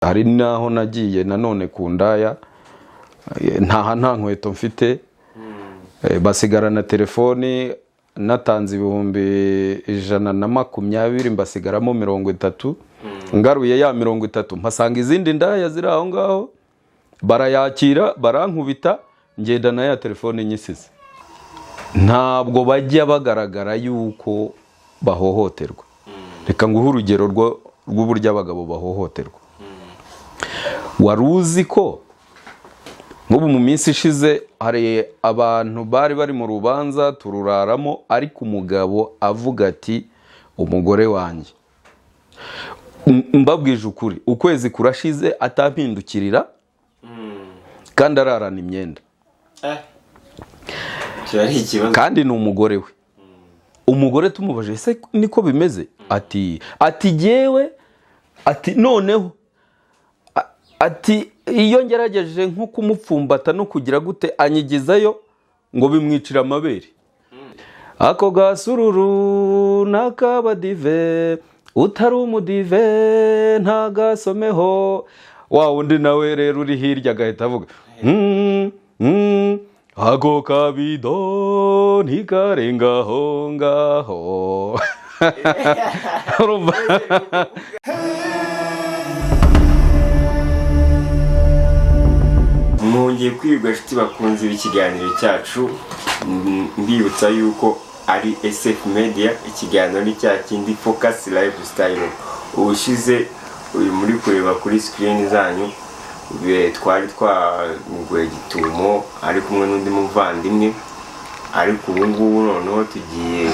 Hari n'aho nagiye nanone ku ndaya, ntaha nta nkweto mfite, basigarana telefoni. Natanze 120,000, mbasigaramo 30. Ngaruye ya 30, mpasanga izindi ndaya ziri aho ngaho, barayakira, barankubita, ngenda na ya telefone nyisize. Ntabwo bajya bagaragara yuko bahohoterwa. Reka nguhe urugero rw'uburyo abagabo bahohoterwa. Wari uzi ko nk'ubu mu minsi ishize hari abantu bari bari mu rubanza tururaramo, ariko umugabo avuga ati: "Umugore wanjye, mbabwije ukuri, ukwezi kurashize atampindukirira kandi ararana imyenda." Kiba ari ikibazo. Kandi ni umugore we. Umugore tumubajije: "Ese niko bimeze?" Ati: "Jyewe," ati, "noneho," ati, "iyo ngerageje nko kumupfumbata no kugira gute, anyigizayo ngo bimwicira amabere." Ako gasururu n'akabadive, utari umudive ntagasomeho. Wa wundi nawe rero uri hirya agahita avuga: Ako kabido ntikarenga aho ngaho." Urumva? Mwongeye kwirwa, inshuti bakunze b'ikiganiro cyacu. Mbibutsa yuko ari SF Media, ikiganiro ni cya kindi Focus Lifestyle. Ubushize uyu muri kureba kuri screen zanyu, twari twamuguye gitumo ari kumwe n'undi muvandimwe, ariko ubu ngubu noneho tugiye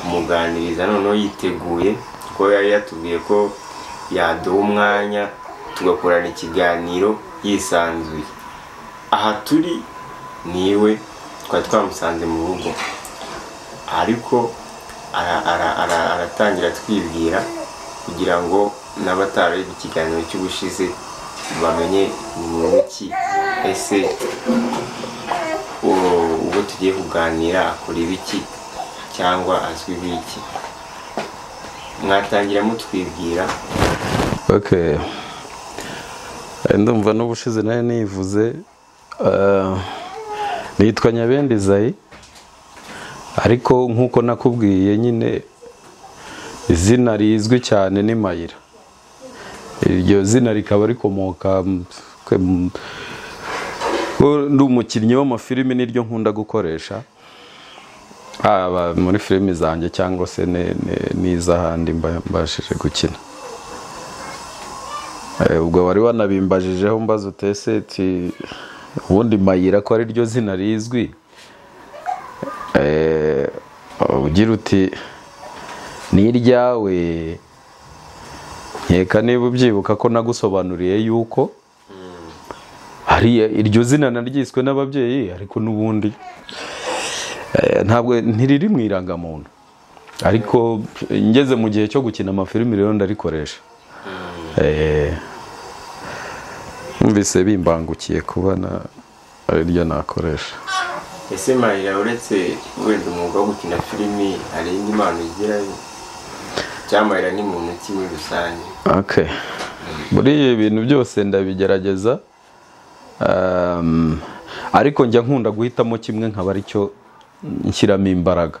kumuganiriza, noneho yiteguye ko yari yatubwiye ko yaduha umwanya tugakorana ikiganiro yisanzuye. Aha turi niwe twari twamusanze mu rugo, ariko aratangira twibwira kugira ngo n'abatarebye ikiganiro cy'ubushize bamenye ni muntu ki, ese ubwo tugiye kuganira akora ibiki cyangwa azwiho iki. Mwatangira mutwibwira. Okay. Ndumva n'ubushize nayo nivuze. Nitwa Nyabenda Izayi, ariko nk'uko nakubwiye nyine, izina rizwi cyane ni Mayira. Iryo zina rikaba rikomoka ko ndi umukinnyi w'amafilimi, niryo nkunda gukoresha haba muri filimi zanjye cyangwa se n'iz'ahandi mbashije gukina. Ubwo wari wanabimbajijeho, mbaza utese uti: "Ubundi Mayira ko ari ryo zina rizwi?" Ugira uti: "Ni iryawe." Nkeka niba ubyibuka ko nagusobanuriye yuko hari iryo zina naryiswe n'ababyeyi, ariko n'ubundi ntabwo ntiriri mu irangamuntu, ariko ngeze mu gihe cyo gukina amafilimi rero ndarikoresha. Numvise bimbangukiye kubona ariryo nakoresha. Ese Mayira, uretse wenda umwuga wo gukina filimi, hari indi mpano ugira, cyangwa Mayira ni muntu ki muri rusange? Okay. Muri ibi bintu byose ndabigerageza, ariko njya nkunda guhitamo kimwe nkaba aricyo nshyiramo imbaraga.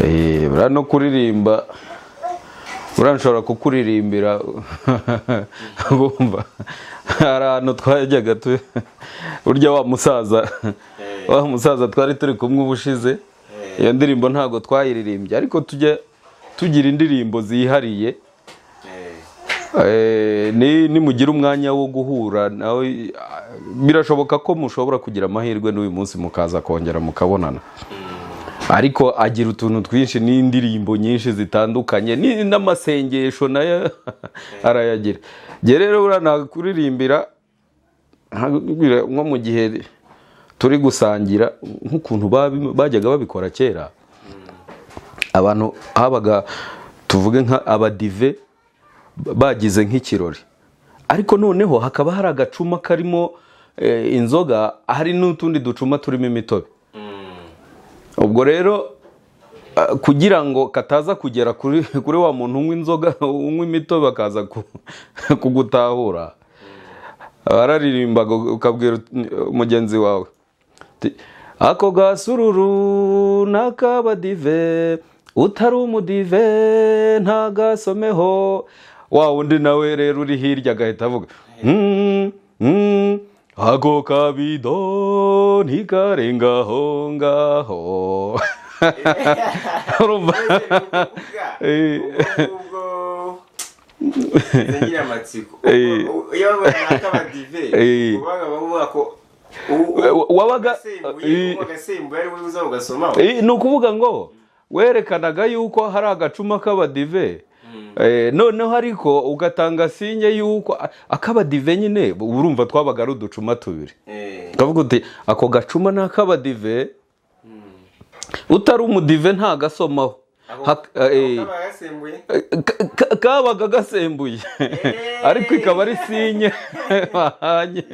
Buriya no kuririmba, buriya nshobora kukuririmbira. Bumva hari ahantu twajyaga burya wa musaza twari turi kumwe ubushize, iyo ndirimbo ntabwo twayiririmbye, ariko tujya tugira indirimbo zihariye. Nimugira umwanya wo guhura nawe, birashoboka ko mushobora kugira amahirwe n'uyu munsi mukaza kongera mukabonana, ariko agira utuntu twinshi n'indirimbo nyinshi zitandukanye, n'amasengesho nayo arayagira. Njye rero buriya nakuririmbira nko mu gihe turi gusangira, nk'ukuntu bajyaga babikora kera. Abantu habaga, tuvuge nka abadive bagize nk'ikirori, ariko noneho hakaba hari agacuma karimo inzoga, hari n'utundi ducuma turimo imitobe. Ubwo rero Kugira ngo kataza kugera kuri wa muntu unywa inzoga, unywa imitobe, akaza kugutahura, wararirimbaga ukabwira mugenzi wawe uti, "Ako gasururu n'akabadive, utari umudive ntagasomeho." Wa wundi nawe rero uri hirya agahita avuga, "Ako kabido ntikarenga aho ngaho." Urumva? Ubwo ngira amatsiko, iyo babona akabadive, ubaga bavuga ko agasembuye ari we uza ugasomaho. Ni ukuvuga ngo werekanaga yuko hari agacuma k'abadive. Noneho ariko ugatanga signe yuko ak'abadive nyine, urumva twabaga ari uducuma tubiri, ukavuga uti, "Ako gacuma ni ak'abadive, utari umudive ntagasomaho." Kaba gasembuye. Kabaga gasembuye, ariko ikaba ari signe bahanye.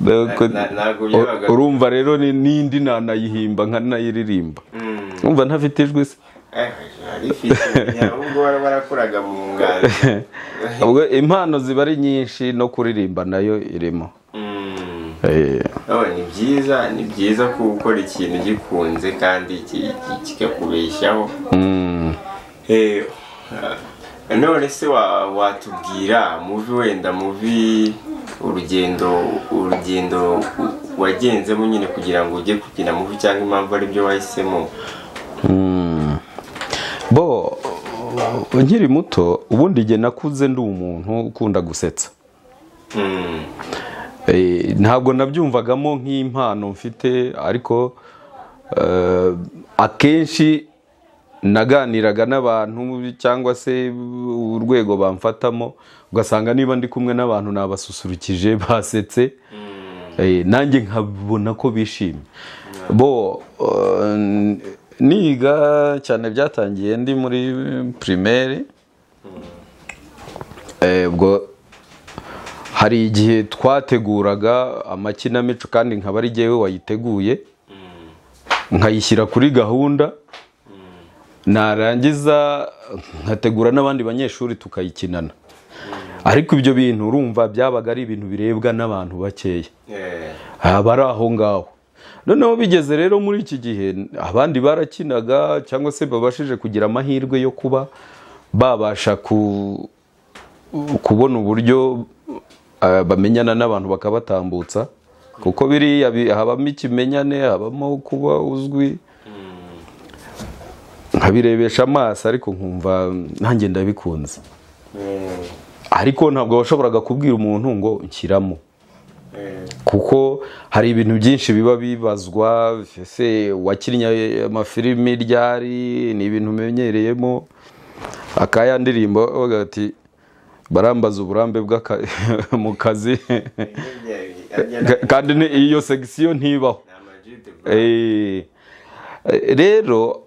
Ntabwo byabaga. Urumva rero n'indi nanayihimba nkanayiririmba. Urumva ntafite ijwi se? Rifite, ahubwo warakoraga mu nganzo. Ubwo impano ziba ari nyinshi, no kuririmba nayo irimo. Oh, ni byiza, ni byiza ko gukora ikintu gikunze kandi kikakubeshaho. None se watubwira movie, wenda movie, urugendo wagenzemo nyine kugira ngo ujye gukina movie, cyangwa impamvu ari byo wahisemo? Bo nkiri muto, ubundi igihe nakuze ndi umuntu ukunda gusetsa. Ntabwo nabyumvagamo nk'impano mfite, ariko akenshi naganiraga n'abantu cyangwa se urwego bamfatamo, ugasanga niba ndi kumwe n'abantu nabasusurukije, basetse, nanjye nkabona ko bishimye. Bo niga cyane, byatangiye ndi muri primaire. Ubwo hari igihe twateguraga amakinamico, kandi nkaba ari jyewe wayiteguye, nkayishyira kuri gahunda, narangiza nkategura n'abandi banyeshuri tukayikinana. Ariko ibyo bintu urumva byabaga ari ibintu birebwa n'abantu bakeya, aba ari aho ngaho. Noneho bigeze rero muri iki gihe, abandi barakinaga cyangwa se babashije kugira amahirwe yo kuba babasha kubona uburyo bamenyana n'abantu bakabatambutsa, kuko biriya habamo ikimenyane, habamo kuba uzwi. Nkabirebesha amaso, ariko nkumva nanjye ndabikunze, ariko ntabwo washoboraga kubwira umuntu ngo nshyiramo, kuko hari ibintu byinshi biba bibazwa. Ese wakinnye amafilimi ryari? Ni ibintu umenyereyemo? Akaya ndirimbo bavuga ati, "Barambaza uburambe mu kazi," kandi iyo section ntibaho. Rero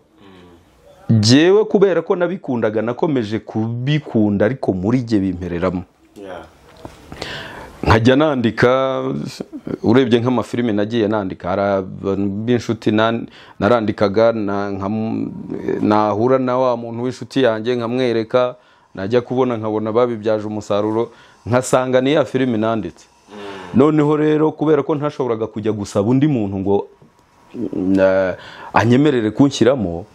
jyewe kubera ko nabikundaga, nakomeje kubikunda, ariko muri jye bimpereramo, nkajya nandika. Urebye nk'amafilime nagiye nandika, hari abantu b'inshuti narandikaga, nahura na wa muntu w'inshuti yanjye nkamwereka, najya kubona nkabona babibyaje umusaruro, nkasanga ni ya filime nanditse. Noneho rero kubera ko ntashoboraga kujya gusaba undi muntu ngo anyemerere kunshyiramo,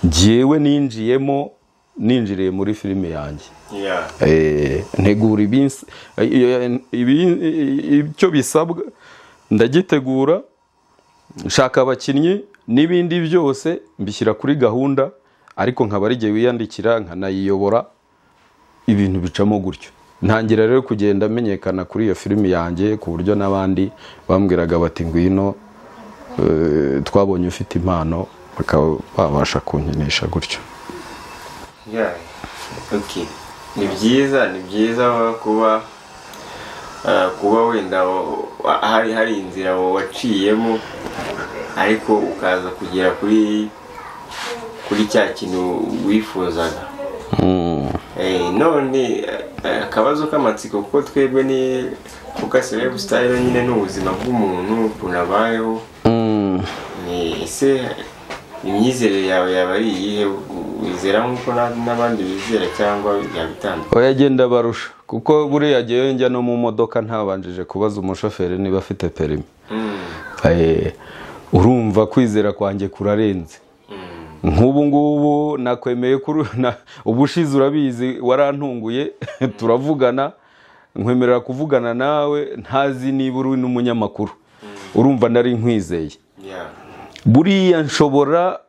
njyewe ninjiyemo, ninjiriye muri filime yanjye. Ntegura icyo bisabwa, ndagitegura, nshaka abakinnyi n'ibindi byose, mbishyira kuri gahunda, ariko nkaba ari igihe wiyandikira nkanayiyobora. Ibintu bicamo gutyo. Ntangira rero kugenda menyekana kuri iyo filimi yanjye, ku buryo n'abandi bambwiraga bati, "Ngwino, twabonye ufite impano," bakaba babasha kunkinisha gutyo. Yeah. Okay. Ni byiza, ni byiza kuba wenda hari inzira waciyemo, ariko ukaza kugera kuri cya kintu wifuzaga. None akabazo k'amatsiko, kuko twebwe ni Focus Lifestyle nyine, ni ubuzima bw'umuntu ukuntu abayeho. Ni Ese imyizerere yawe yaba ari iyihe? Wizera nk'uko n'abandi bizera cyangwa byaba bitandukanye? Oya, genda barusha, kuko buriya jyewe njya no mu modoka ntabanjije kubaza umushoferi niba afite perimi. Urumva kwizera kwanjye kurarenze. Nk'ubu ngubu nakwemeye kuri ubushize, urabizi, warantunguye turavugana, nkwemerera kuvugana nawe ntazi niba uri n'umunyamakuru. Urumva nari nkwizeye. Buriya nshobora,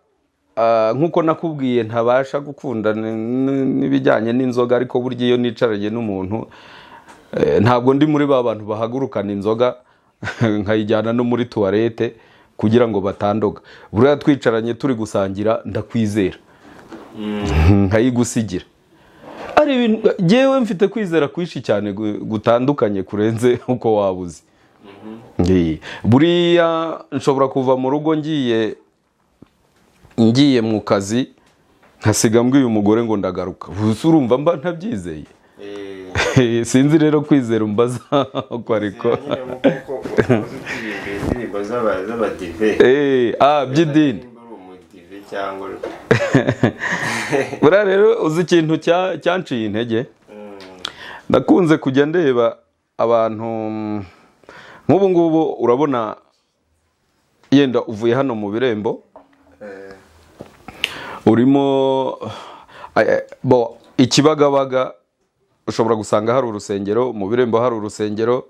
nk'uko nakubwiye, ntabasha gukunda n'ibijyanye n'inzoga, ariko burya iyo nicaranye n'umuntu, ntabwo ndi muri ba bantu bahagurukana inzoga nkayijyana no muri toilette kugira ngo batandoga. Buriya twicaranye turi gusangira, ndakwizera nkayigusigira. Ari ibintu jyewe mfite kwizera kwinshi cyane gutandukanye kurenze uko waba uzi. Buriya nshobora kuva mu rugo ngiye mu kazi, nkasiga mbwiye umugore ngo ndagaruka. Gusa urumva mba ntabyizeye. Sinzi rero kwizera umbaza uko, ariko Nyine nk'uko uzi uririmba indirimbo z'abadive. By'idini. Nimba uri umudive cyangwa Buriya rero uzi ikintu cyanciye intege? Nakunze kujya ndeba abantu nk'ubu ngubu, urabona yenda uvuye hano mu Birembo, urimo bo Ikibagabaga, ushobora gusanga hari urusengero mu Birembo, hari urusengero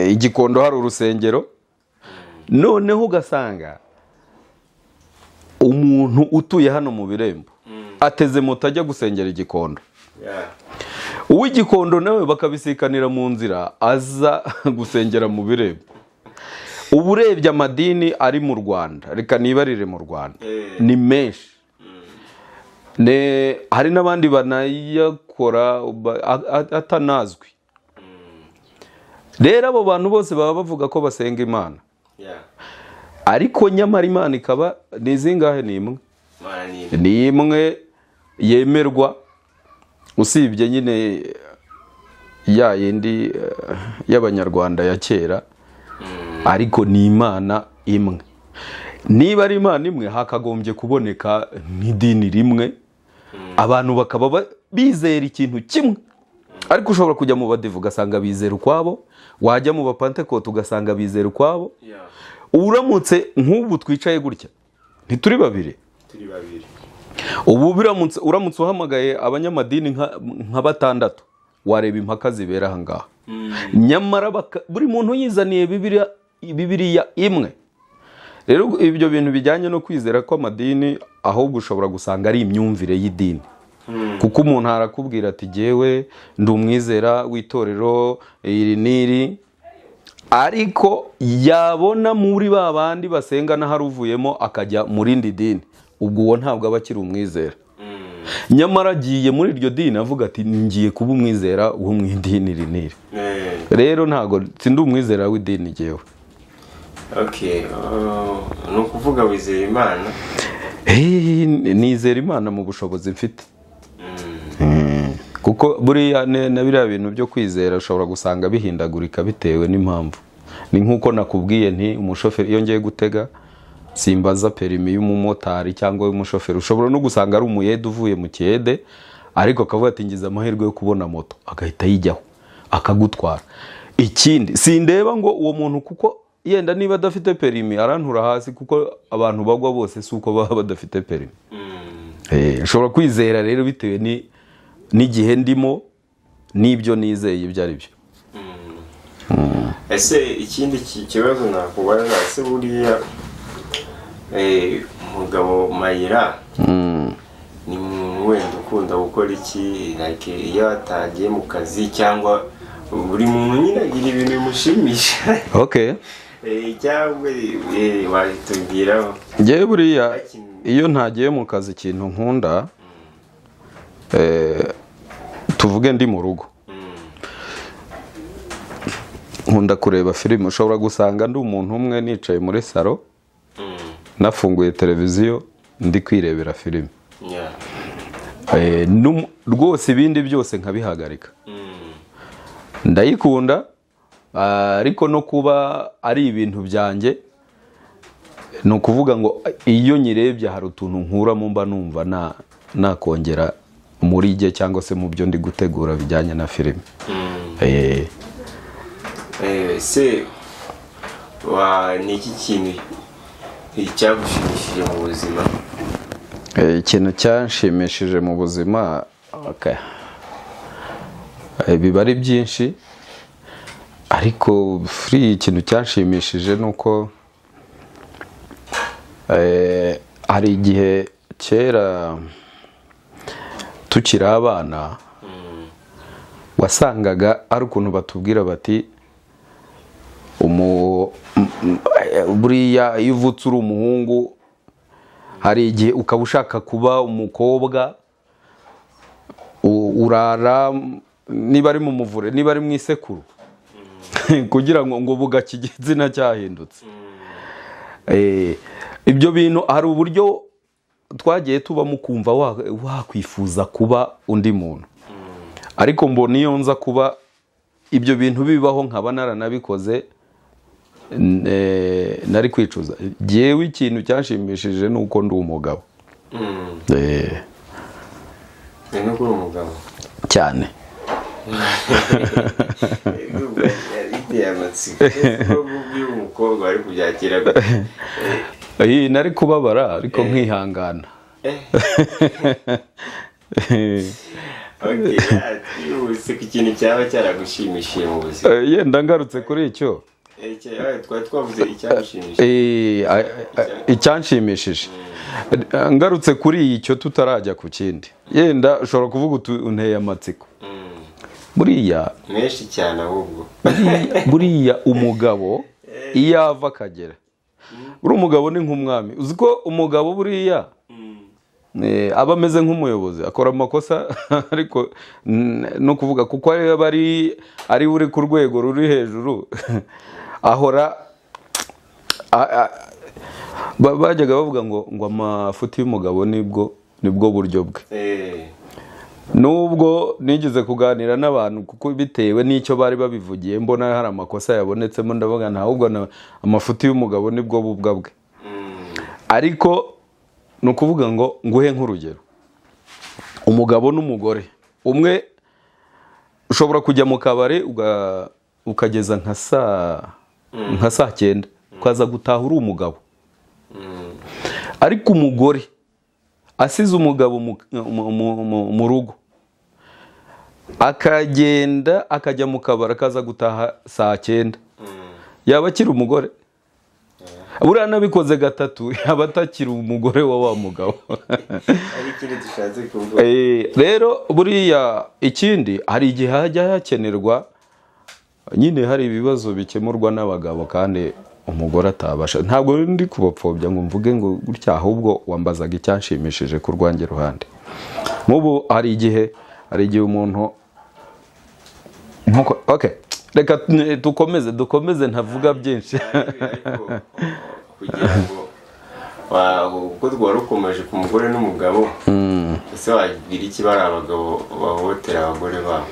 Igikondo, hari urusengero. Noneho ugasanga umuntu utuye hano mu Birembo ateze moto ajya gusengera Igikondo, uw'Igikondo nawe bakabisikanira mu nzira aza gusengera mu Birembo. Uba urebye amadini ari mu Rwanda, reka nibarire mu Rwanda, ni menshi. Hari n'abandi banayakora atanazwi. Rero abo bantu bose baba bavuga ko basenga Imana, ariko nyamara Imana ikaba ni zingahe? Ni imwe. Imana ni imwe. Ni imwe yemerwa, usibye nyine ya yindi y'Abanyarwanda ya kera, ariko ni Imana imwe. Niba ari Imana imwe, hakagombye kuboneka nk'idini rimwe, abantu bakaba bizera ikintu kimwe. Ariko ushobora kujya mu Badive ugasanga bizera ukwabo, wajya mu Bapantekote ugasanga bizera ukwabo. Uramutse nk'ubu twicaye gutya, ntituri babiri? Turi babiri. Ubu biramutse, uramutse uhamagaye abanyamadini nka batandatu, wareba impaka zibera aha ngaha. Nyamara buri muntu yizaniye Bibiliya imwe. Rero ibyo bintu bijyanye no kwizera kw'amadini, ahubwo ushobora gusanga ari imyumvire y'idini, kuko umuntu arakubwira ati: "Jyewe ndi umwizera w'itorero iri n'iri," ariko yabona muri ba bandi basenga n'ahari uvuyemo akajya mu rindi dini, ubwo uwo ntabwo aba akiri umwizera. Nyamara agiye muri iryo dini avuga ati: "Ngiye kuba umwizera wo mu idini iri n'iri." Rero ntabwo, sindi umwizera w'idini jyewe. Okay, ni ukuvuga wizera Imana? Nizera Imana mu bushobozi mfite. Kuko buriya na biriya bintu byo kwizera ushobora gusanga bihindagurika bitewe n'impamvu. Ni nk'uko nakubwiye nti umushoferi, iyo ngiye gutega simbaza perimi y'umumotari cyangwa y'umushoferi. Ushobora no gusanga ari umuyede uvuye mu kiyede, ariko akavuga ati: "Ngize amahirwe yo kubona moto," agahita ayijyaho akagutwara. Ikindi, sindeba ngo uwo muntu, kuko yenda niba adafite perimi arantura hasi, kuko abantu bagwa bose si uko baba badafite perimi. Nshobora kwizera rero bitewe n'igihe ndimo n'ibyo nizeye ibyo ari byo. Ese ikindi kibazo nakubaza, ese buriya umugabo Mayira ni umuntu wenda ukunda gukora iki? Like iyo atagiye mu kazi, cyangwa buri muntu nyine agira ibintu bimushimisha. Cyangwa wabitubwiraho? Ngewe buriya iyo ntagiye mu kazi, ikintu nkunda, tuvuge ndi mu rugo, nkunda kureba filime. Ushobora gusanga ndi umuntu umwe nicaye muri salo, nafunguye televiziyo, ndi kwirebera filime. Rwose ibindi byose nkabihagarika. Ndayikunda. Ariko no kuba ari ibintu byanjye, ni ukuvuga ngo iyo nyirebye hari utuntu nkuramo, mba numva nakongera muri jye cyangwa se mu byo ndi gutegura bijyanye na filime. Se wa ni iki kintu cyagushimishije mu buzima? Ikintu cyanshimishije mu buzima, okay. Biba ari byinshi, ariko free ikintu cyanshimishije ni uko hari igihe kera tukiri abana wasangaga ari ukuntu batubwira bati buriya iyo uvutse uri umuhungu, hari igihe ukaba ushaka kuba umukobwa, urara niba ari mu muvure, niba ari mu isekuru, kugira ngo bugacya igitsina cyahindutse. Ibyo bintu hari uburyo twagiye tubamo kumva wakwifuza kuba undi muntu, ariko mbona iyo nza kuba ibyo bintu bibaho nkaba naranabikoze, nari kwicuza. Jyewe ikintu cyanshimishije ni uko ndi umugabo. Ni nuko uri umugabo? Cyane. Biteye amatsiko. Ese ko ubwiye umukobwa wari kubyakira gute? Nari kubabara ariko nkihangana. Okay, twihuse ku kintu cyaba cyaragushimishije mu buzima. Yenda ngarutse kuri icyo. Twari twavuze icyagushimishije. Icyanshimishije, ngarutse kuri icyo tutarajya ku kindi, yenda ushobora kuvuga uti unteye amatsiko. Buriya Menshi cyane ahubwo. Buriya umugabo iyo ava akagera, buriya umugabo ni nk'umwami. Uzi ko umugabo buriya aba ameze nk'umuyobozi, akora amakosa, ariko no kuvuga kuko aba ari uri ku rwego ruri hejuru, ahora bajyaga bavuga ngo amafuti y'umugabo nibwo buryo bwe. Nubwo nigeze kuganira n'abantu, kuko bitewe n'icyo bari babivugiye mbona hari amakosa yabonetsemo, ndavuga nta ahubwo amafuti y'umugabo nibwo bubwa bwe. Ariko ni ukuvuga ngo nguhe nk'urugero, umugabo n'umugore umwe ushobora kujya mu kabari ukageza nka saa 9, ukaza gutaha uri umugabo. Ariko umugore asize umugabo mu rugo, akagenda akajya mu kabari, akaza gutaha saa 9, yaba akiri umugore? Buriya nabikoze gatatu yaba atakiri umugore wa mugabo. Ari ikindi dushatse kuvuga. Rero buriya ikindi, hari igihe hajya hakenerwa nyine, hari ibibazo bikemurwa n'abagabo kandi umugore atabasha. Ntabwo ndi kubapfobya ngo mvuge ngo gutya, ahubwo wambazaga icyanshimishije ku rwanjye ruhande. Nk'ubu hari igihe umuntu nkuko, okay, reka dukomeze ntavuga byinshi. Ariko kugira ngo ubwo twari ukomeje ku mugore n'umugabo, ese wagira iki bari abagabo bahohotera abagore babo?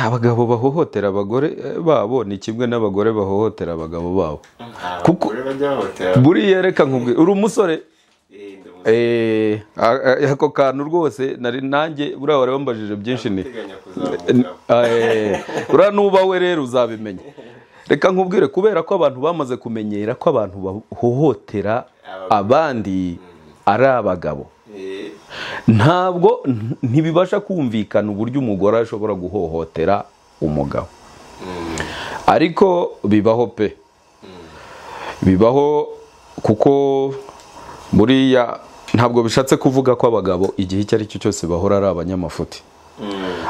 Abagabo bahohotera abagore babo ni kimwe n'abagore bahohotera abagabo babo. Kuko Abagore bajya bahohotera? Buriya reka nkubwire, uri umusore. Ndi umusore. Ako kantu rwose nari nanjye buriya wari wambajije byinshi ni Uteganya kuzaba umugabo. Buriya nuba we rero uzabimenya. Reka nkubwire, kubera ko abantu bamaze kumenyera ko abantu bahohotera abandi ari abagabo, ntabwo ntibibasha kumvikana uburyo umugore ashobora guhohotera umugabo. Ariko bibaho pe, bibaho, kuko buriya ntabwo bishatse kuvuga ko abagabo igihe icyo ari cyo cyose bahora ari abanyamafuti.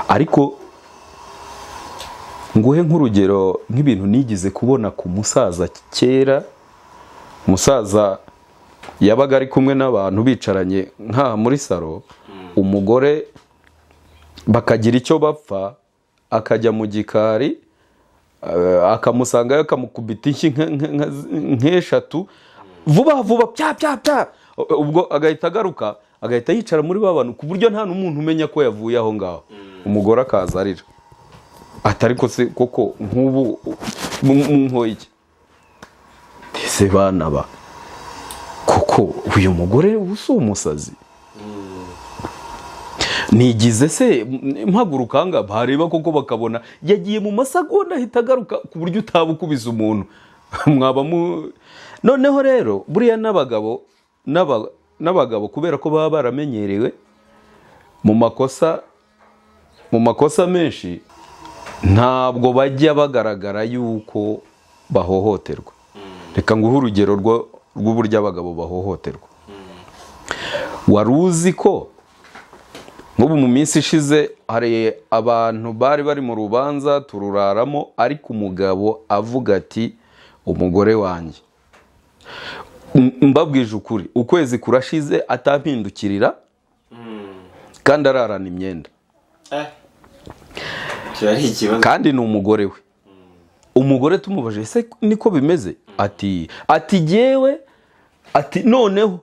Ariko nguhe nk'urugero nk'ibintu nigeze kubona ku musaza kera. Umusaza yabaga ari kumwe n'abantu bicaranye nk'aha muri salo, umugore bakagira icyo bapfa, akajya mu gikari, akamusangayo, akamukubita inshyi nk'eshatu vuba vuba, pya pya pya, ubwo agahita agaruka, agahita yicara muri ba bantu ku buryo nta n'umuntu umenya ko yavuye aho ngaho. Umugore akaza arira. Atari ko se koko, nk'ubu munkoye iki ese bana ba koko? Uyu mugore ubu si umusazi? Nigize se mpaguruka nga bareba koko, bakabona yagiye mu masegonda, ahita agaruka ku buryo utaba ukubise umuntu mwaba mu. Noneho rero buriya n'abagabo n'abagabo kubera ko baba baramenyerewe mu makosa menshi, ntabwo bajya bagaragara yuko bahohoterwa. Reka nguhe urugero rw'uburyo abagabo bahohoterwa. Wari uzi ko nk'ubu mu minsi ishize hari abantu bari bari mu rubanza tururaramo, ariko umugabo avuga ati: "Umugore wanjye, mbabwije ukuri, ukwezi kurashize atampindukirira kandi ararana imyenda." Kiba ari ikibazo. Kandi ni umugore we. Umugore tumubajije: "Ese niko bimeze?" Ati: "Jyewe," ati, "noneho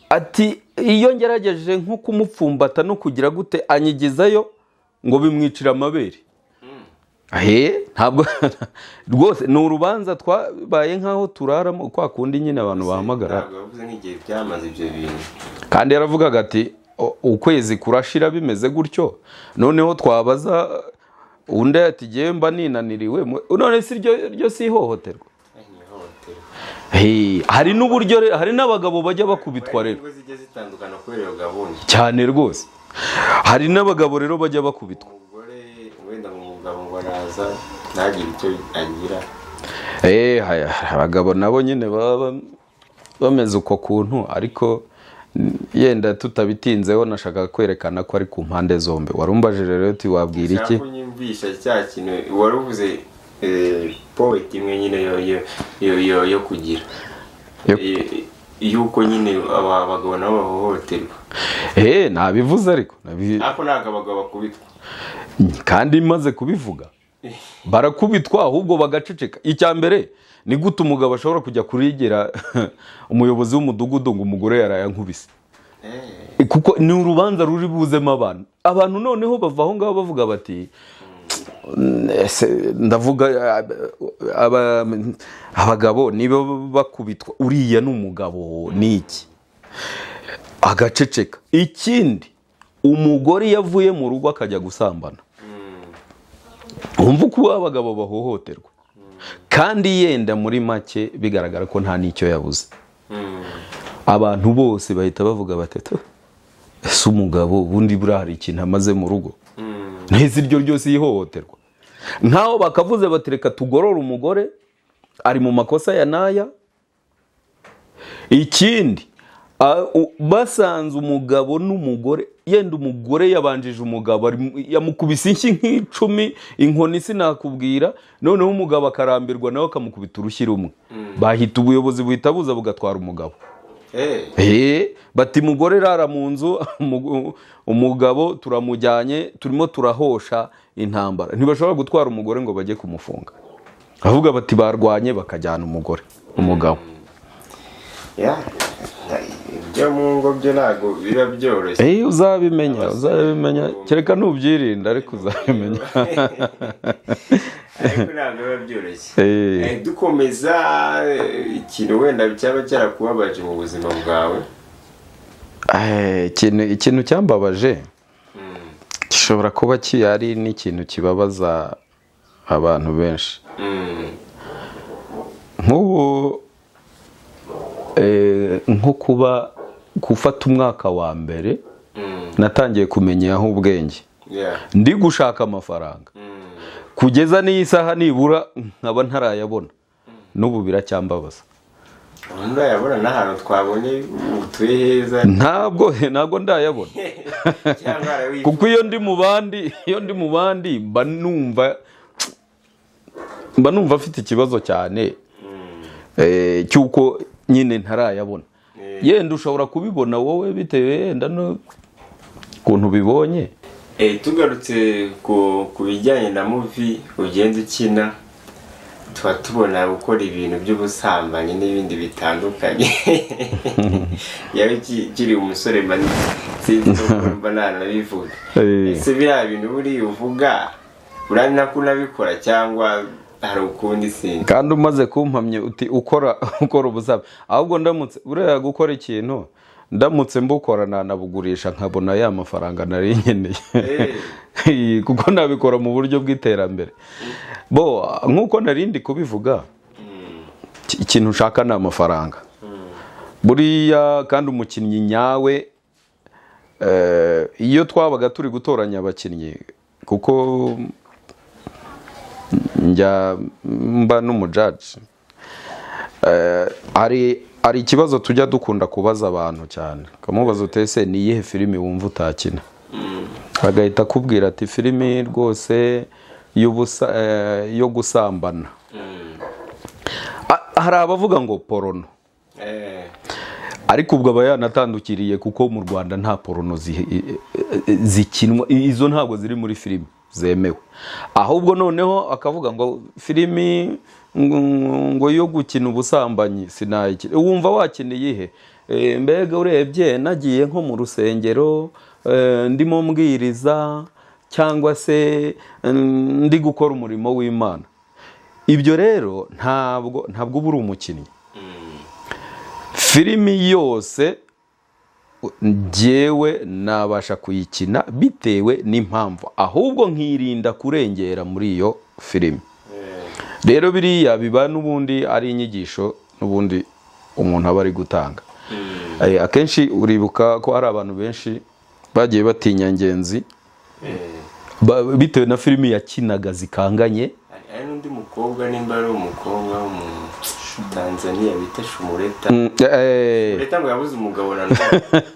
ati iyo ngerageje nko kumupfumbata no kugira gute, anyigizayo ngo bimwicira amabere." He, ntabwo rwose ni urubanza twabaye nk'aho turaramo, kwa kundi nyine abantu bahamagara. Ntabwo yavuze nk'igihe byamaze ibyo bintu? Kandi yaravugaga ati: "Ukwezi kurashira bimeze gutyo." Noneho twabaza undi ati: "Jyewe mba ninaniriwe." None si ryo si ihohoterwa? Ni ihohoterwa. He, hari n'uburyo hari n'abagabo bajya bakubitwa rero. Ingo zijya zitandukana kubera iyo gahunda. Cyane rwose, hari n'abagabo rero bajya bakubitwa. Umugore wenda ngo umugabo ngo araza ntagire icyo agira. Abagabo nabo nyine baba bameze uko kuntu, ariko yenda tutabitinzeho, nashakaga kwerekana ko ari ku mpande zombi. Warumbajije rero uti: "Wabwira iki?" Ushaka kunyumvisha cya kintu wari uvuze, point imwe nyine yo kugira yuko nyine aba bagabo nabo bahohoterwa. Nabivuze ariko Ariko ntabwo abagabo bakubitwa. Kandi maze kubivuga, barakubitwa ahubwo bagaceceka. Icya mbere, ni gute umugabo ashobora kujya kurigera umuyobozi w'umudugudu ngo umugore yarayankubise? Kuko ni urubanza ruri buzemo abantu. Noneho bava aho ngaho bavuga bati: "Ese ndavuga abagabo niba bakubitwa, uriya ni umugabo ni iki?" Agaceceka. Ikindi, umugore iyo avuye mu rugo akajya gusambana, wumva uko abagabo bahohoterwa, kandi yenda muri make bigaragara ko nta n'icyo yabuze, abantu bose bahita bavuga bati: "Tu, ese umugabo ubundi buriya hari ikintu amaze mu rugo?" Ntizi iryo ryose yihohoterwa, nkaho bakavuze bati: "Reka tugorore umugore, ari mu makosa ya n'aya." Ikindi, basanze umugabo n'umugore, yenda umugore yabanjije umugabo, yamukubise inshyi nk'icumi, inkoni sinakubwira, noneho umugabo akarambirwa nawe akamukubita urushyi rumwe, bahita ubuyobozi buhita buza bugatwara umugabo. Bati: "Mugore rara mu nzu, umugabo turamujyanye, turimo turahosha intambara." Ntibashobora gutwara umugore ngo bajye kumufunga, ahubwo bati barwanye, bakajyana umugore, umugabo. Ya, ibyo mu ngo byo ntabwo biba byoroshye. Uzabimenya, uzabimenya, kereka nubyirinda, ariko uzabimenya. Ariko ntabwo biba byoroshye. Dukomeza, ikintu wenda cyaba cyarakubabaje mu buzima bwawe? Ikintu cyambabaje gishobora kuba ari n'ikintu kibabaza abantu benshi. Nk'ubu nko kuba gufata umwaka wa mbere natangiye kumenya ubwenge ndi gushaka amafaranga, kugeza n'iyi saha nibura nkaba ntarayabona, n'ubu biracyambabaza. Ubu ndayabona n'ahantu twabonye utuye heza. Ntabwo ndayabona. Cyangwa harawifuza. Kuko iyo ndi mu bandi mba numva afite ikibazo cyane cy'uko nyine ntarayabona. Yenda ushobora kubibona wowe bitewe yenda n'ukuntu ubibonye. Tugarutse ku bijyanye na movie ugenda ukina, tuba tubona gukora ibintu by'ubusambanyi n'ibindi bitandukanye. Yaba ukiri umusore, mba sinzi uko mba nanabivuga. Ese biriya bintu buriya uvuga Buriya ni nako unabikora cyangwa hari ukundi, sinzi. Kandi umaze kumpamya uti ukora ubusambanyi. Ahubwo ndamutse buriya gukora ikintu, ndamutse mbukora nanabugurisha nkabona ya mafaranga nari nkeneye, kuko nabikora mu buryo bw'iterambere. Bo nk'uko narindi kubivuga, ikintu ushaka ni amafaranga buriya. Kandi umukinnyi nyawe, iyo twabaga turi gutoranya abakinnyi, kuko njya mba n'umujaji, hari ikibazo tujya dukunda kubaza abantu cyane. Ukamubaza uti: "Ese ni iyihe filimi wumva utakina?" Agahita akubwira ati: "Filimi rwose y'ubusa, yo gusambana." Hari abavuga ngo porno, ariko ubwo aba yanatandukiriye, kuko mu Rwanda nta porno zikinwa, izo ntabwo ziri muri filimi zemewe. Ahubwo noneho akavuga ngo filimi ngo yo gukina ubusambanyi sinayikina. Wumva wakina iyihe? Mbega urebye nagiye nko mu rusengero, ndimo mbwiriza cyangwa se ndi gukora umurimo w'Imana. Ibyo rero ntabwo uba uri umukinnyi. Filimi yose njyewe nabasha kuyikina bitewe n'impamvu, ahubwo nkirinda kurengera muri iyo filimi. Rero biriya biba n'ubundi ari inyigisho n'ubundi umuntu aba ari gutanga. Akenshi uribuka ko hari abantu benshi bagiye batinya Ngenzi bitewe na filimi yakinaga zikanganye. Hari n'undi mukobwa, nimba ari umukobwa wo mu Tanzania bita Shumureta. Shumureta ngo yabuze umugabo na none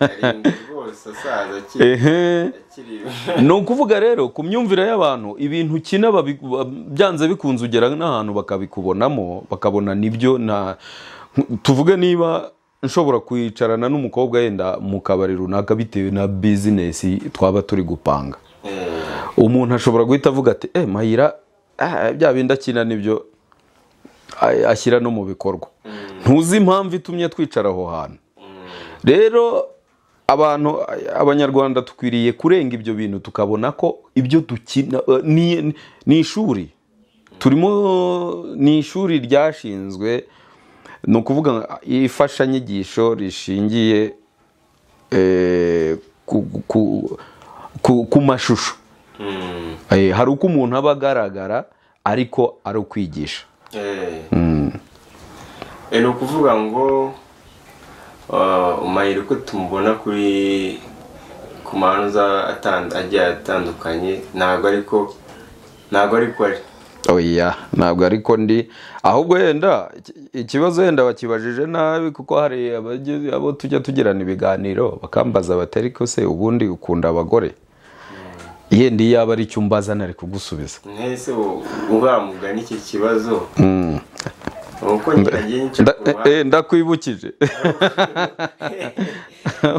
arindwi rwose, asaza akiri akiri. Ni ukuvuga rero ku myumvire y'abantu, ibintu ukina byanze bikunze ugera n'ahantu bakabikubonamo, bakabona nibyo. Nta tuvuge niba nshobora kwicarana n'umukobwa yenda mu kabari runaka bitewe na bizinesi twaba turi gupanga, umuntu ashobora guhita avuga ati: "Eh, Mayira, bya bindi akina nibyo ashyira no mu bikorwa." Ntuzi impamvu itumye twicara aho hantu. Rero abantu, Abanyarwanda, dukwiriye kurenga ibyo bintu, tukabona ko ibyo dukina ni ishuri turimo, ni ishuri ryashinzwe, ni ukuvuga imfashanyigisho rishingiye ku mashusho. Hari uko umuntu aba agaragara ariko ari ukwigisha. Ni ukuvuga ngo Mayira uko tumubona kuri ku manuza agiye atandukanye, ntabwo ariko ari. Oya, ntabwo ariko ndi. Ahubwo yenda ikibazo yenda bakibajije nabi, kuko hari abo tujya tugirana ibiganiro bakambaza bati: "Ariko se ubundi ukunda abagore?" Yenda iyo yaba ari icyo umbaza nari kugusubiza. Ntese uramugana iki kibazo uko ngiye nca ku ruhande. Ndakwibukije.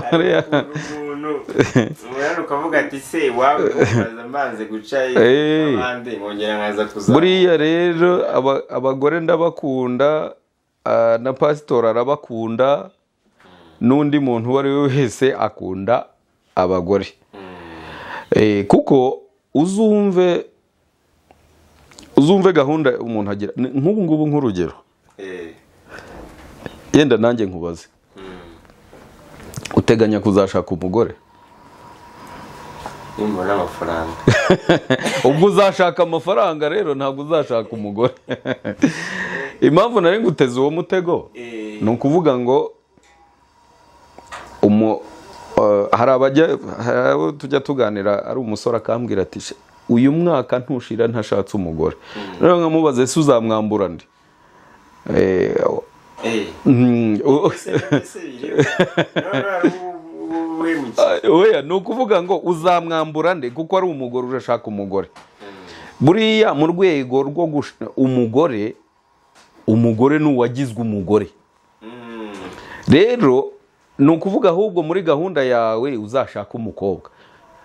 Hari umuntu umuntu ukavuga ati: "Se waba umubaza mbanze guca abandi nkongera nkaza kuzamuka." Buriya rero abagore ndabakunda, na pasitori arabakunda, n'undi muntu uwo ari we wese akunda abagore. Kuko uzumve gahunda umuntu agira. Nk'ubu ngubu, nk'urugero, yenda nanjye nkubaze: uteganya kuzashaka umugore? Nimbona amafaranga. Ubwo uzashaka amafaranga rero, ntabwo uzashaka umugore. Impamvu nari nguteze uwo mutego, ni ukuvuga ngo hari abajya, hari abo tujya tuganira, ari umusore akambwira ati: "Uyu mwaka ntushira ntashatse umugore." Rero nkamubaza: "Ese uzamwambura ndi?" Ese biriho? None hari uhemukiye. Oya, ni ukuvuga ngo uzamwambura nde? Kuko ari umugore, urashaka umugore. Buriya mu rwego rwo umugore, umugore ni uwagizwe umugore. Rero ni ukuvuga ahubwo muri gahunda yawe uzashaka umukobwa,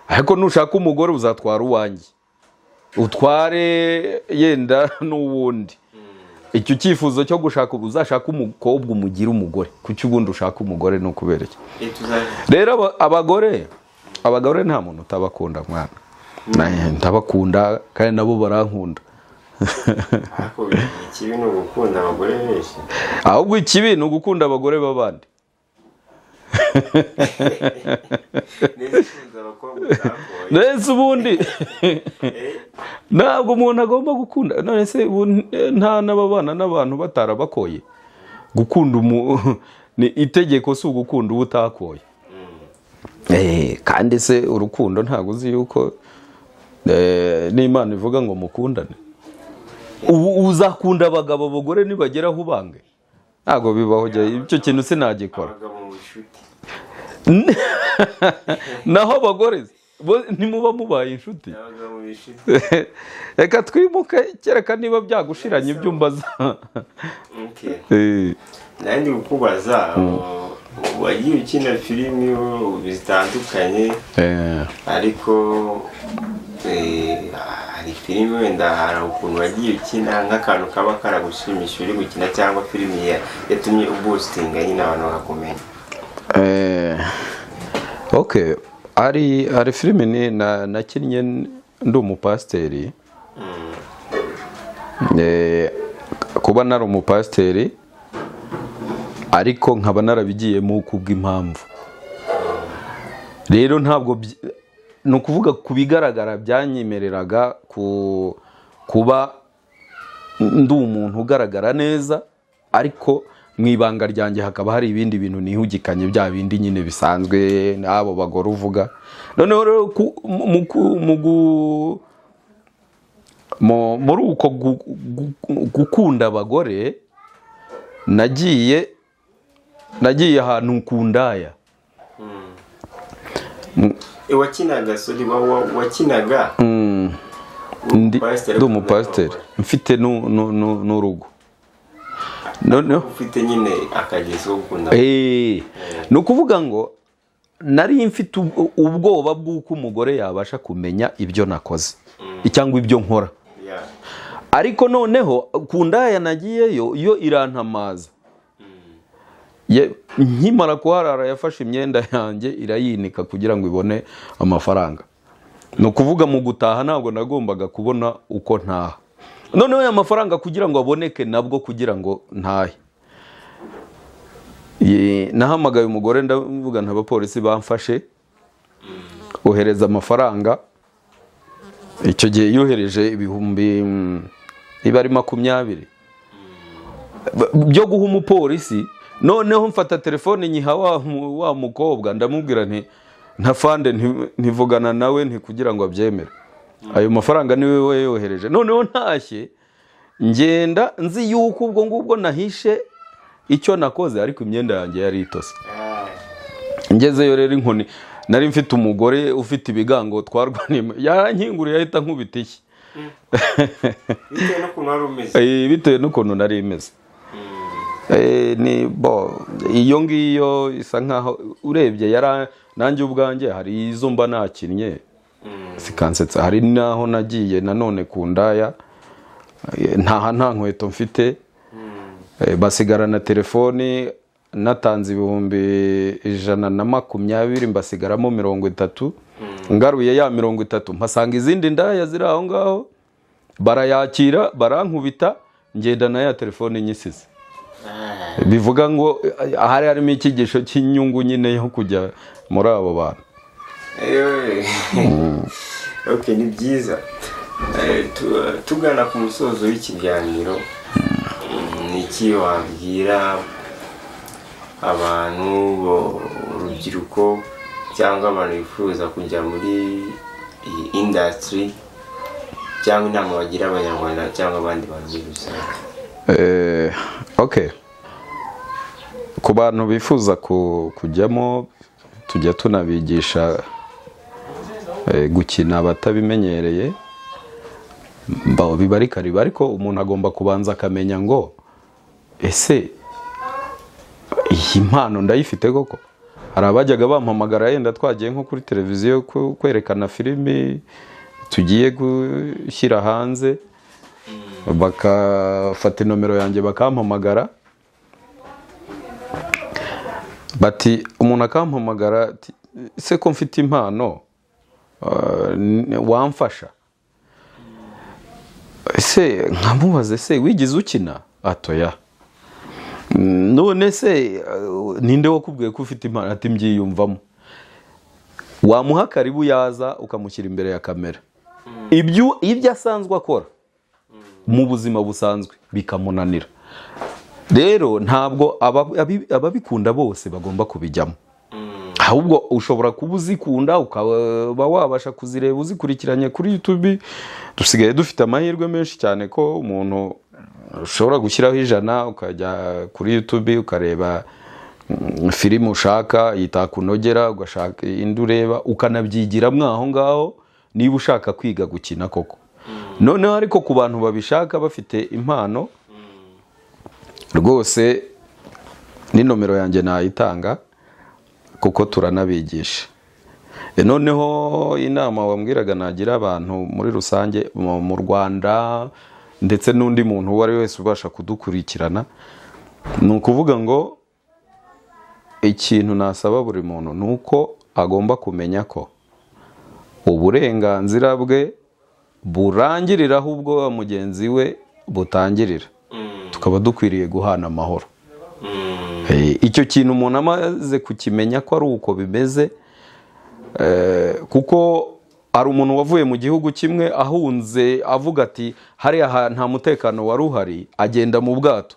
ariko nushaka umugore uzatwara uwanjye, utware yenda n'uwundi. Icyo cyifuzo cyo gushaka, ubu uzashaka umukobwa umugire umugore. Kuki ubundi ushaka umugore? Ni ukubera iki? Rero abagore nta muntu utabakunda, mwana. Ndabakunda kandi nabo barankunda. Ariko ikibi ni ugukunda abagore benshi. Ahubwo ikibi ni ugukunda abagore b'abandi. Neza, ukunze abakobwa utakoye. Nese ubundi ntabwo umuntu agomba gukunda? None se ubu nta n'ababana n'abantu batarabakoye? Gukunda ni itegeko, si ugukunda uwo utakoye. Kandi se urukundo ntabwo uzi yuko n'Imana ivuga ngo mukundane? Ubu uzakunda abagabo, abagore nibageraho ubange? Ntabwo bibaho, jya icyo kintu sinagikora. Abagabo mu bucuti. Naho abagore bo ntimuba mubaye inshuti. Abagabo mu bucuti. Reka twimuke, kereka niba byagushiranye ibyo umbaza. Okay. Nandi kukubaza, wagiye ukina filimi zitandukanye, ariko hari filimi wenda hari ukuntu wagiye ukina nk'akantu kaba karagushimisha uri gukina, cyangwa filimi yatumye uboostinga nyine abantu bakakumenya? Okay, hari filimi nakinnye ndi umupasiteri. Kuba nari umupasiteri ariko nkaba narabigiyemo kubw'impamvu, rero ntabwo ni ukuvuga ku bigaragara byanyemereraga kuba ndi umuntu ugaragara neza, ariko mu ibanga ryanjye hakaba hari ibindi bintu nihugikanye, bya bindi nyine bisanzwe n'abo bagore uvuga. Noneho rero muri uko gukunda abagore, nagiye ahantu ku ndaya. Wakinaga, sorry, wakinaga Ndi umupasiteri mfite n'urugo. Noneho ufite nyine akagezi ko gukunda. Ni ukuvuga ngo nari mfite ubwoba bw'uko umugore yabasha kumenya ibyo nakoze cyangwa ibyo nkora. Ariko noneho ku ndaya nagiyeyo, yo irantamaza. Nkimara kuharara yafashe imyenda yanjye irayinika kugira ngo ibone amafaranga. Ni ukuvuga mu gutaha ntabwo nagombaga kubona uko ntaha. Noneho aya mafaranga kugira ngo aboneke, nabwo kugira ngo ntahe, nahamagaye umugore ndavuga nta bapolisi bamfashe, ohereza amafaranga. Icyo gihe yohereje ibihumbi niba ari 20 byo guha umupolisi. Noneho mfata telefone nyiha wa mukobwa, ndamubwira nti ntafande ntivugana nawe, nti kugira ngo abyemere ayo mafaranga niwe we yohereje. Noneho ntashye ngenda nzi yuko ubwo ngubwo nahishe icyo nakoze, ariko imyenda yanjye yari itose. Ngezeyo rero, inkoni, nari mfite umugore ufite ibigango twarwaniye, yarankinguriye ahita nkubita ishyi. Bitewe n'ukuntu wari umeze. Bitewe n'ukuntu nari imeze. Ni bo iyo ngiyo isa nkaho urebye yara nanjye ubwanjye hari izo mba nakinnye zikansetsa. Hari n'aho nagiye nanone ku ndaya, ntaha nta nkweto mfite, basigarana telefoni. Natanze 120,000, mbasigaramo 30. Ngaruye ya 30, mpasanga izindi ndaya ziri aho ngaho, barayakira, barankubita, ngenda na ya telefone nyisize. Bivuga ngo ahari harimo icyigisho cy'inyungu nyine yo kujya muri abo bantu. Ewe. Okay, ni byiza. Tugana ku musozo w'ikiganiro, ni iki wabwira abantu, urubyiruko cyangwa abantu bifuza kujya muri iyi industry, cyangwa inama bagira Abanyarwanda cyangwa abandi bantu muri rusange? Okay, ku bantu bifuza kujyamo, tujya tunabigisha gukina abatabimenyereye. Biba ari karibu, ariko umuntu agomba kubanza akamenya ngo ese iyi mpano ndayifite koko? Hari abajyaga bampamagara, yenda twagiye nko kuri televiziyo kwerekana filimi tugiye gushyira hanze, bakafata inomero yanjye bakampamagara, bati umuntu akampamagara ati, ese ko mfite impano? Wamfasha ese?" Nkamubaze: "Se wigize ukina?" "Atoya." "None se ninde wakubwiye ko ufite impano?" Ati: "Mbyiyumvamo." Wamuha karibu, yaza ukamushyira imbere ya kamera, ibyo asanzwe akora mu buzima busanzwe bikamunanira. Rero ntabwo ababikunda bose bagomba kubijyamo, ahubwo ushobora kuba uzikunda, ukaba wabasha kuzireba uzikurikiranye kuri YouTube. Dusigaye dufite amahirwe menshi cyane ko umuntu ushobora gushyiraho 100, ukajya kuri YouTube ukareba filime ushaka, itakunogera ugashaka indi ureba, ukanabyigiramo aho ngaho niba ushaka kwiga gukina koko. Noneho ariko ku bantu babishaka bafite impano rwose, ni nomero yanjye nayitanga kuko turanabigisha. Noneho inama wambwiraga nagira abantu muri rusange mu Rwanda ndetse n'undi muntu uwo ari we wese ubasha kudukurikirana, ni ukuvuga ngo ikintu nasaba buri muntu ni uko agomba kumenya ko uburenganzira bwe burangirira aho ubwo mugenzi we butangirira, tukaba dukwiriye guhana amahoro. Icyo kintu umuntu amaze kukimenya ko ari uko bimeze, kuko hari umuntu wavuye mu gihugu kimwe ahunze, avuga ati hariya nta mutekano wari uhari, agenda mu bwato.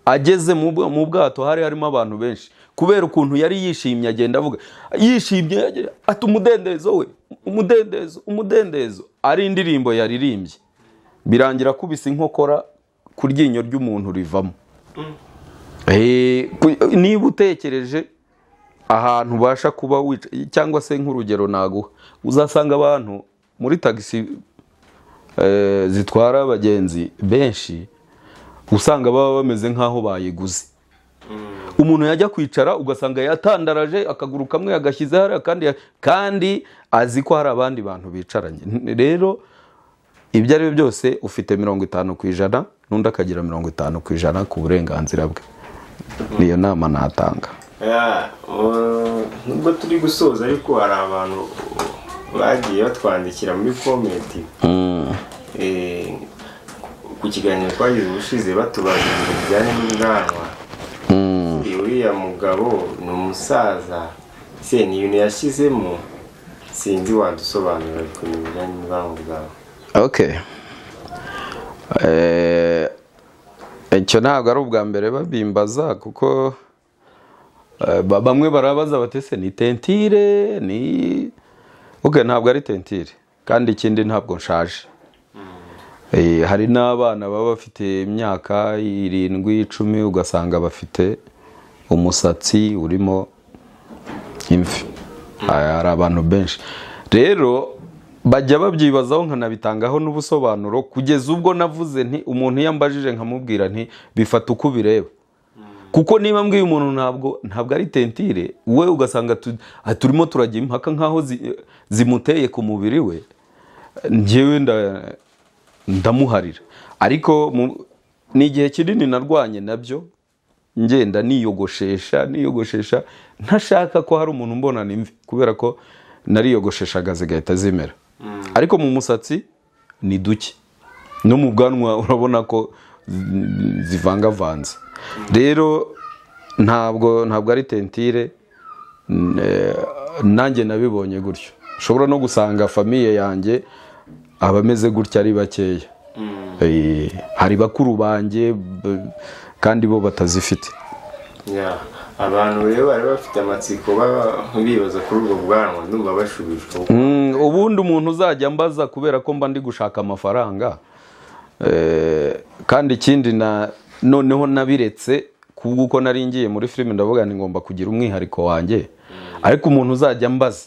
Ageze mu bwato hari harimo abantu benshi. Kubera ukuntu yari yishimye, agenda avuga yishimye ati: "Umudendezo we, umudendezo, umudendezo!" Ari indirimbo yaririmbye, birangira akubise inkokora ku ryinyo ry'umuntu rivamo. Niba utekereje ahantu ubasha kuba wica, cyangwa se nk'urugero naguha, uzasanga abantu muri tagisi zitwara abagenzi benshi, usanga baba bameze nk'aho bayiguze. Umuntu yajya kwicara ugasanga yatandaraje akaguru kamwe yagashyize hariya, kandi azi ko hari abandi bantu bicaranye. Rero ibyo ari byo byose, ufite 50% n'undi akagira 50% ku burenganzira bwe. Niyo nama natanga. Yeah, nubwo turi gusoza, ariko hari abantu bagiye batwandikira muri comment ku kiganiro twagize ubushize, batubaza ibintu bijyanye n'ubwanwa. Uriya mugabo ni umusaza se? Ni ibintu yashyizemo? Sinzi, wadusobanurira ku bintu bijyanye n'ubwanwa bwawe. Okay. Icyo ntabwo ari ubwa mbere babimbaza, kuko bamwe barabaza bati: "Ese ni teinture?" Ni okay, ntabwo ari teinture, kandi ikindi ntabwo nshaje. Hari n'abana baba bafite imyaka 7, 10, ugasanga bafite umusatsi urimo imvi. Hari abantu benshi rero bajya babyibazaho, nkanabitangaho n'ubusobanuro, kugeza ubwo navuze nti umuntu iyo ambajije nkamubwira nti: "Bifata uko ubireba." Kuko niba mbwiye umuntu ntabwo ari teinture, we ugasanga turimo turajya impaka nk'aho zimuteye ku mubiri we, njyewe ndamuharira. Ariko ni igihe kinini narwanye nabyo, ngenda niyogoshesha, niyogoshesha, ntashaka ko hari umuntu umbonana imvi, kubera ko nariyogosheshaga zigahita zimera. Ariko mu musatsi ni duke, no mu bwanwa urabona ko zivangavanze. Rero ntabwo ari teinture. Nanjye nabibonye gutyo. Ushobora no gusanga famille yanjye abameze gutya ari bakeya. Hari bakuru banjye kandi bo batazifite. Yeah. Abantu rero bari bafite amatsiko, baba bibaza kuri ubwo bwanwa, ndumva bashubijwe. Ubundi umuntu uzajya ambaza kubera ko mba ndi gushaka amafaranga, kandi ikindi na noneho nabiretse kubw'uko nari ngiye muri filime, ndavuga ni ngomba kugira umwihariko wanjye. Ariko umuntu uzajya ambaza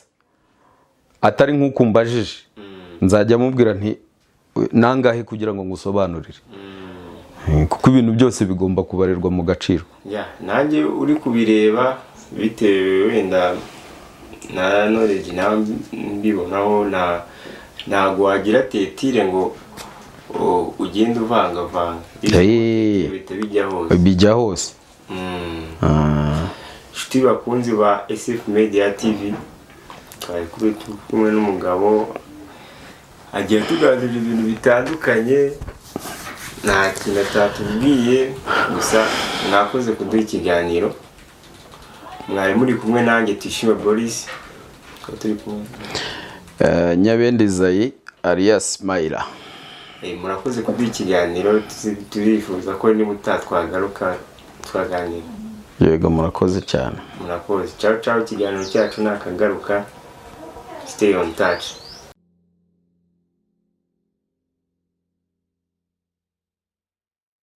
atari nk'uko umbajije, nzajya mubwira nti: "Nangahe kugira ngo ngusobanurire?" Kuko ibintu byose bigomba kubarirwa mu gaciro. Yeah, nanjye uri kubireba, bitewe wenda na knowledge nawe mbibonaho, na ntabwo wagira teinture ngo ugende uvangavanga, bihita bijya hose. Bijya hose. Inshuti bakunzi ba SF Media TV. Twari turi kumwe n'umugabo, agiye tuganirira ibintu bitandukanye, nta kintu atatubwiye. Gusa mwakoze kuduha ikiganiro. Mwari muri kumwe nanjye Tishima Boris, twari turi kumwe Nyabende Izayi alias Mayira. Murakoze kuduha ikiganiro. Turifuza ko niba utatwagaruka twaganira. Yego, murakoze cyane. Murakoze, ciao ciao. Ikiganiro cyacu nakagaruka. Stay on touch.